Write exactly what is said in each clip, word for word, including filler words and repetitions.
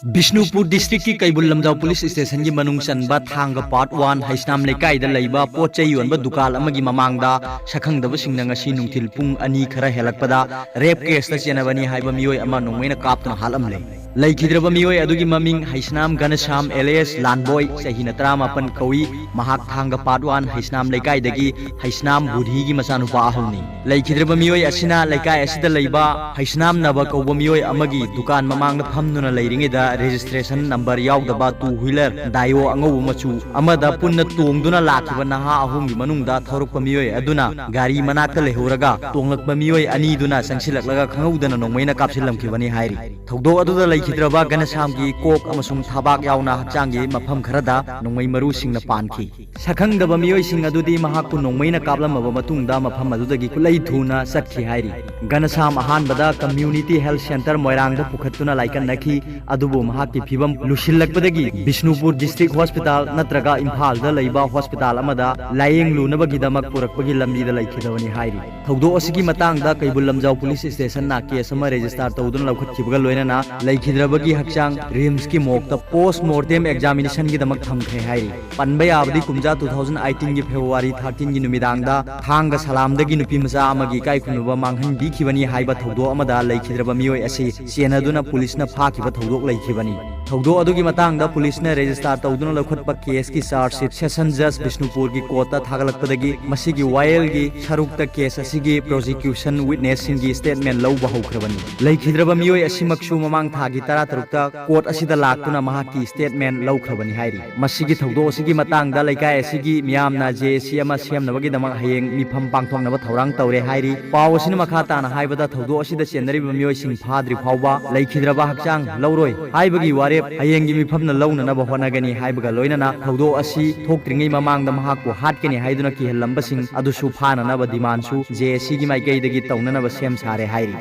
ꯕꯤꯁꯅꯨꯄꯨꯔ ꯗꯤꯁꯇ꯭ꯔꯤꯛꯀꯤ ꯀꯩꯕꯨꯜ ꯂꯝꯖꯥꯎ ꯄꯨꯂꯤꯁ ꯁ꯭ꯇꯦꯁꯟꯒꯤ ꯃꯅꯨꯡ ꯆꯟꯕ ꯊꯥꯡꯒ ꯄꯥꯔꯠ ꯋꯥꯟ ꯍꯩꯁꯅꯥꯝ ꯂꯩꯀꯥꯏꯗ ꯂꯩꯕ ꯄꯣꯠ ꯆꯩ ꯌꯣꯟꯕ ꯗꯨꯀꯥꯟ ꯑꯃꯒꯤ ꯃꯃꯥꯡꯗ ꯁꯛꯈꯪꯗꯕꯁꯤꯡꯅ ꯉꯁꯤ ꯅꯨꯡꯊꯤꯜ ꯄꯨꯡ ꯑꯅꯤ ꯈꯔ ꯍꯦꯜꯂꯛꯄꯗ ꯔꯦꯞ ꯀꯦꯁꯇ ꯆꯦꯟꯅꯕꯅꯤ ꯍꯥꯏꯕ ꯃꯤꯑꯣꯏ ꯑꯃ ꯅꯣꯡꯃꯩꯅ ꯀꯥꯞꯇꯨꯅ ꯍꯥꯠꯂꯝꯂꯦ꯫ ꯂꯩꯈꯤꯗ꯭ꯔꯕ ꯃꯤꯑꯣꯏ ꯑꯗꯨꯒꯤ ꯃꯃꯤꯡ ꯍꯩꯁꯅꯥꯝ ꯘꯅꯁ꯭ꯌꯥꯝ alias ꯂꯥꯟꯕꯣꯏ, ꯆꯍꯤꯅ ꯇꯔꯥꯃꯥꯄꯟ ꯀꯧꯏ꯫ ꯃꯍꯥꯛ ꯊꯥꯡꯒ ꯄꯥꯔꯠ ꯋꯥꯟ ꯍꯩꯁꯅꯥꯝ ꯂꯩꯀꯥꯏꯗꯒꯤ ꯍꯩꯁꯅꯥꯝ ꯕꯨꯙꯤꯒꯤ ꯃꯆꯥꯅꯨꯄꯥ ꯑꯍꯜꯅꯤ꯫ ꯂꯩꯈꯤꯗ꯭ꯔꯕ ꯃꯤꯑꯣꯏ ꯑꯁꯤꯅ ꯂꯩꯀꯥꯏ ꯑꯁꯤꯗ ꯂꯩꯕ ꯍꯩꯁꯅꯥꯝ ꯅꯕ ꯀꯧꯕ ꯃꯤꯑꯣꯏ ꯑꯃꯒꯤ ꯗꯨꯀꯥꯟ ꯃꯃꯥꯡꯗ ꯐꯝꯗꯨꯅ ꯂꯩꯔꯤꯉꯩꯗ ꯔꯦꯖꯤꯁꯇ꯭ꯔꯦꯁꯟ ꯅꯝꯕꯔ ꯌꯥꯎꯗꯕ ꯇꯨ ꯋꯤꯂꯔ ꯗꯥꯏꯑꯣ ꯑꯉꯧꯕ ꯃꯆꯨ ꯑꯃꯗ ꯄꯨꯟꯅ ꯇꯣꯡꯗꯨꯅ ꯂꯥꯛꯈꯤꯕ ꯅꯍꯥ ꯑꯍꯨꯝꯒꯤ ꯃꯅꯨꯡꯗ ꯊꯧꯔꯛꯄ ꯃꯤꯑꯣꯏ ꯑꯗꯨꯅ ꯒꯥꯔꯤ ꯃꯅꯥꯛꯇ ꯂꯩꯍꯧꯔꯒ ꯇꯣꯡꯂꯛꯄ ꯃꯤꯑꯣꯏ ꯑꯅꯤꯗꯨꯅ ꯆꯪꯁꯤꯜꯂꯛꯂꯒ ꯈꯪꯍꯧꯗꯅ ꯅꯣꯡꯃꯩꯅ ꯀꯥꯞꯁꯤꯜꯂꯝꯈꯤꯕꯅꯤ ꯍꯥꯏꯔꯤ꯫ ꯊꯧꯗꯣꯛ ꯑꯗꯨꯗ ꯂꯩꯈꯤꯗ꯭ꯔꯕ ꯘꯅꯁ꯭ꯌꯥꯝꯒꯤ ꯀꯣꯛ ꯑꯃꯁꯨꯡ ꯊꯕꯥꯛ ꯌꯥꯎꯅ ꯍꯛꯆꯥꯡꯒꯤ ꯃꯐꯝ ꯈꯔꯗ ꯅꯣꯡꯃꯩ ꯃꯔꯨꯁꯤꯡꯅ ꯄꯥꯟꯈꯤ꯫ ꯁꯛꯈꯪꯗꯕ ꯃꯤꯑꯣꯏꯁꯤꯡ ꯑꯗꯨꯗꯤ ꯃꯍꯥꯛꯄꯨ ꯅꯣꯡꯃꯩꯅ ꯀꯥꯞꯂꯝꯃꯕ ꯃꯇꯨꯡꯗ ꯃꯐꯝ ꯑꯗꯨꯗꯒꯤ ꯈꯨꯠꯂꯩ ꯊꯨꯅ ꯆꯠꯈꯤ ꯍꯥꯏꯔꯤ꯫ ꯘꯅꯁ꯭ꯌꯥꯝ ꯑꯍꯥꯟꯕꯗ ꯀꯝꯃ꯭ꯌꯨꯅꯤꯇꯤ ꯍꯦꯜꯊ ꯁꯦꯟꯇꯔ ꯃꯣꯏꯔꯥꯡꯗ ꯄꯨꯈꯠꯇꯨꯅ ꯂꯥꯏꯀꯠꯅꯈꯤ, ꯑꯗꯨꯕꯨ ꯃꯍꯥꯛꯀꯤ ꯐꯤꯕꯝ ꯂꯨꯁꯤꯜꯂꯛꯄꯗꯒꯤ ꯕꯤꯁꯅꯨꯄꯨꯔ ꯗꯤꯁꯇ꯭ꯔꯤꯛ ꯍꯣꯁꯄꯤꯇꯥꯜ ꯅꯠꯇ꯭ꯔꯒ ꯏꯝꯐꯥꯜꯗ ꯂꯩꯕ ꯍꯣꯁꯄꯤꯇꯥꯜ ꯑꯃꯗ ꯂꯥꯌꯦꯡꯂꯨꯅꯕꯒꯤꯗꯃꯛ ꯄꯨꯔꯛꯄꯒꯤ ꯂꯝꯕꯤꯗ ꯂꯩꯈꯤꯗꯕꯅꯤ ꯍꯥꯏꯔꯤ꯫ ꯊꯧꯗꯣꯛ ꯑꯁꯤꯒꯤ ꯃꯇꯥꯡꯗ ꯀꯩꯕꯨꯜ ꯂꯝꯖꯥꯎ ꯄꯨꯂꯤꯁ ꯁ꯭ꯇꯦꯁꯟꯅ ꯀꯦꯁ ꯑꯃ ꯔꯦꯖꯤꯁꯇꯥꯔ ꯇꯧꯗꯨꯅ ꯂꯧꯈꯠꯈꯤꯕꯒ ꯂꯣꯏꯅꯅ ꯂꯩꯈꯤꯗ꯭ꯔꯕꯒꯤ ꯍꯛꯆꯥꯡ ꯔꯤꯝꯁꯀꯤ ꯃꯣꯔꯒꯇ ꯄꯣꯁ ꯃꯣꯔꯇꯦꯝ ꯑꯦꯛꯖꯥꯃꯤꯅꯦꯁꯟꯒꯤꯗꯃꯛ ꯊꯝꯈ꯭ꯔꯦ ꯍꯥꯏꯔꯤ꯫ ꯄꯟꯕ ꯌꯥꯕꯗꯤ ꯀꯨꯝꯖꯥ ꯇꯨ ꯊꯥꯎꯖꯟ ꯑꯩꯠꯇꯤꯟꯒꯤ ꯐꯦꯕ꯭ꯔꯨꯋꯥꯔꯤ ꯊꯥꯔꯇꯤꯟꯒꯤ ꯅꯨꯃꯤꯗꯥꯡꯗ ꯊꯥꯡꯒ ꯁꯂꯥꯝꯗꯒꯤ ꯅꯨꯄꯤ ꯃꯆꯥ ꯑꯃꯒꯤ ꯏꯀꯥꯏ ꯈꯨꯝꯅꯕ ꯃꯥꯡꯍꯟꯕꯤꯈꯤꯕꯅꯤ ꯍꯥꯏꯕ ꯊꯧꯗꯣꯛ ꯑꯃꯗ ꯂꯩꯈꯤꯗ꯭ꯔꯕ ꯃꯤꯑꯣꯏ ꯑꯁꯤ ꯆꯦꯟꯅꯗꯨꯅ ꯄꯨꯂꯤꯁꯅ ꯐꯥꯈꯤꯕ ꯊꯧꯗꯣꯛ ꯂꯩꯈꯤꯕꯅꯤ꯫ ꯊꯧꯗꯣꯛ ꯑꯗꯨꯒꯤ ꯃꯇꯥꯡꯗ ꯄꯨꯂꯤꯁꯅ ꯔꯦꯖꯤꯁꯇꯥꯔ ꯇꯧꯗꯨꯅ ꯂꯧꯈꯠꯄ ꯀꯦꯁꯀꯤ ꯆꯥꯔꯖ ꯁꯤꯠ ꯁꯦꯁꯟ ꯖꯖ ꯕꯤꯁꯅꯨꯄꯨꯔꯒꯤ ꯀꯣꯔꯠꯇ ꯊꯥꯒꯠꯂꯛꯄꯗꯒꯤ ꯃꯁꯤꯒꯤ ꯋꯥꯌꯦꯜꯒꯤ ꯁꯔꯨꯛꯇ ꯀꯦꯁ ꯑꯁꯤꯒꯤ ꯄ꯭ꯔꯣꯁꯤꯀ꯭ꯌꯨꯁꯟ ꯋꯤꯠꯅꯦꯁꯁꯤꯡꯒꯤ ꯁ꯭ꯇꯦꯠꯃꯦꯟ ꯂꯧꯕ ꯍꯧꯈ꯭ꯔꯕꯅꯤ꯫ ꯂꯩꯈꯤꯗ꯭ꯔꯕ ꯃꯤꯑꯣꯏ ꯑꯁꯤꯃꯛꯁꯨ ꯃꯃꯥꯡ ꯊꯥꯒꯤ ꯇꯔꯥꯇꯔꯨꯛꯇ ꯀꯣꯔꯠ ꯑꯁꯤꯗ ꯂꯥꯛꯇꯨꯅ ꯃꯍꯥꯛꯀꯤ ꯁ꯭ꯇꯦꯠꯃꯦꯟ ꯂꯧꯈ꯭ꯔꯕꯅꯤ ꯍꯥꯏꯔꯤ꯫ ꯃꯁꯤꯒꯤ ꯊꯧꯗꯣꯛ ꯑꯁꯤꯒꯤ ꯃꯇꯥꯡꯗ ꯂꯩꯀꯥꯏ ꯑꯁꯤꯒꯤ ꯃꯤꯌꯥꯝꯅ ꯖꯦ ꯑꯦ ꯁꯤ ꯑꯃ ꯁꯦꯝꯅꯕꯒꯤꯗꯃꯛ ꯍꯌꯦꯡ ꯃꯤꯐꯝ ꯄꯥꯡꯊꯣꯛꯅꯕ ꯊꯧꯔꯥꯡ ꯇꯧꯔꯦ ꯍꯥꯏꯔꯤ꯫ ꯄꯥꯎ ꯑꯁꯤꯅ ꯃꯈꯥ ꯇꯥꯅ ꯍꯥꯏꯕꯗ ꯊꯧꯗꯣꯛ ꯑꯁꯤꯗ ꯆꯦꯟꯅꯔꯤꯕ ꯃꯤꯑꯣꯏꯁꯤꯡ ꯐꯥꯗ꯭ꯔꯤ ꯐꯥꯎꯕ ꯂꯩꯈꯤꯗ꯭ꯔꯕ ꯍꯛꯆꯥꯡ ꯂꯧꯔꯣꯏ ꯍꯥꯏꯕꯒꯤ ꯋꯥꯔꯦꯞ ꯍꯌꯦꯡꯒꯤ ꯃꯤꯐꯝꯅ ꯂꯧꯅꯅꯕ ꯍꯣꯠꯅꯒꯅꯤ ꯍꯥꯏꯕꯒ ꯂꯣꯏꯅꯅ ꯊꯧꯗꯣꯛ ꯑꯁꯤ ꯊꯣꯛꯇ꯭ꯔꯤꯉꯩ ꯃꯃꯥꯡꯗ ꯃꯍꯥꯛꯄꯨ ꯍꯥꯠꯀꯅꯤ ꯍꯥꯏꯗꯨꯅ ꯀꯤꯍꯜꯂꯝꯕꯁꯤꯡ ꯑꯗꯨꯁꯨ ꯐꯥꯅꯅꯕ ꯗꯤꯃꯥꯟꯁꯨ ꯖꯦ ꯑꯦ ꯁꯤꯒꯤ ꯃꯥꯏꯀꯩꯗꯒꯤ ꯇꯧꯅꯅꯕ ꯁꯦꯝ ꯁꯥꯔꯦ ꯍꯥꯏꯔꯤ꯫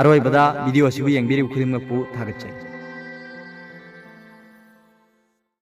ꯑꯔꯣꯏꯕꯗ ꯚꯤꯗꯤꯑꯣ ꯑꯁꯤꯕꯨ ꯌꯦꯡꯕꯤꯔꯤꯕ ꯈꯨꯗꯤꯡꯃꯛꯄꯨ ꯊꯥꯒꯠꯆꯔꯤ꯫